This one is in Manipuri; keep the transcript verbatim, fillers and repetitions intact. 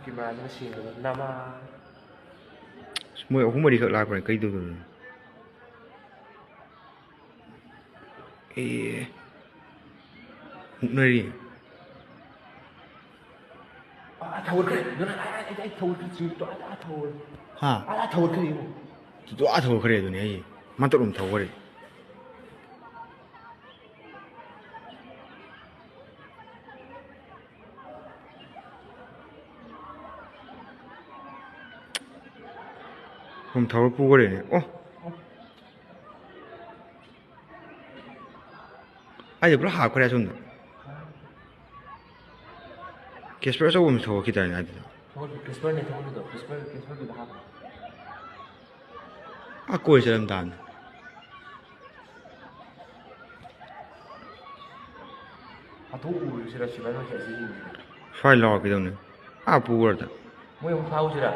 ꯀꯦꯃꯦꯔꯥꯗꯨꯅ ꯁꯦꯡꯗꯕ ꯅꯃꯥ꯫ ꯑꯁ, ꯃꯣꯏ ꯑꯍꯨꯝ ꯃꯔꯤꯈꯛ ꯂꯥꯛꯄꯅꯦ, ꯀꯩ ꯇꯧꯗꯣꯏꯅꯣ? ꯑꯦ꯫ ꯃꯨꯛꯅꯔꯤ꯫ ꯑꯥ, ꯊꯧꯒꯠꯈ꯭ꯔꯦ꯫ ꯑꯗꯨꯅ ꯑꯥ, ꯑꯥ, ꯑꯥ, ꯑꯥ, ꯊꯧꯒꯠꯈ꯭ꯔꯦ꯫ ꯆꯤꯡꯗꯣ ꯑꯥ, ꯑꯥ, ꯊꯧꯒꯠꯈ꯭ꯔꯦ꯫ ꯍꯥ? ꯑꯥ, ꯑꯥ, ꯊꯧꯒꯠꯈ꯭ꯔꯦ ꯌꯦꯡꯉꯣ꯫ ꯑꯗꯨꯗꯣ ꯑꯥ ꯊꯧꯒꯠꯈ꯭ꯔꯦ ꯑꯗꯨꯅꯦ ꯑꯩ꯫ ꯃꯇꯠ ꯑꯃ ꯊꯧꯈ꯭ꯔꯦ꯫ ꯁꯨꯝ ꯊꯧꯔ ꯄꯨꯈ꯭ꯔꯦꯅꯦ꯫ ꯑꯣ꯫ ꯑꯩꯗꯤ ꯄꯨꯔꯥ ꯍꯥꯞꯈ꯭ꯔꯦ ꯑꯁꯣꯝꯗ꯫ ꯀꯦꯁꯄꯔ ꯑꯆꯧꯕ ꯑꯃ ꯊꯣꯛꯂꯛꯈꯤꯗꯥꯏꯅꯦ ꯑꯗꯨꯗ? ꯊꯣꯛꯂꯛꯈꯤ, ꯀꯦꯁꯄꯔꯅꯦ ꯊꯣꯛꯂꯛꯈꯤꯗꯣ, ꯀꯦꯁꯄꯔ, ꯀꯦꯁꯄꯔꯗꯨꯗ ꯍꯥꯞꯄꯣ꯫ ꯑꯥ ꯀꯣꯏ ꯆꯠꯂꯝ ꯇꯥꯕꯅꯤ꯫ ꯍꯥꯊꯨ ꯎꯔꯁꯤꯔ ꯁꯤꯕꯥꯏ ꯃꯈꯩ ꯑꯁꯤ ꯌꯦꯡꯁꯤꯔ? ꯁ꯭ꯋꯥꯏ ꯂꯥꯎꯔꯛꯈꯤꯗꯧꯅꯦ꯫ ꯑꯥ ꯄꯨꯈ꯭ꯔꯗ꯫ ꯃꯣꯏ ꯑꯃꯨꯛ ꯐꯥꯎꯁꯤꯔ?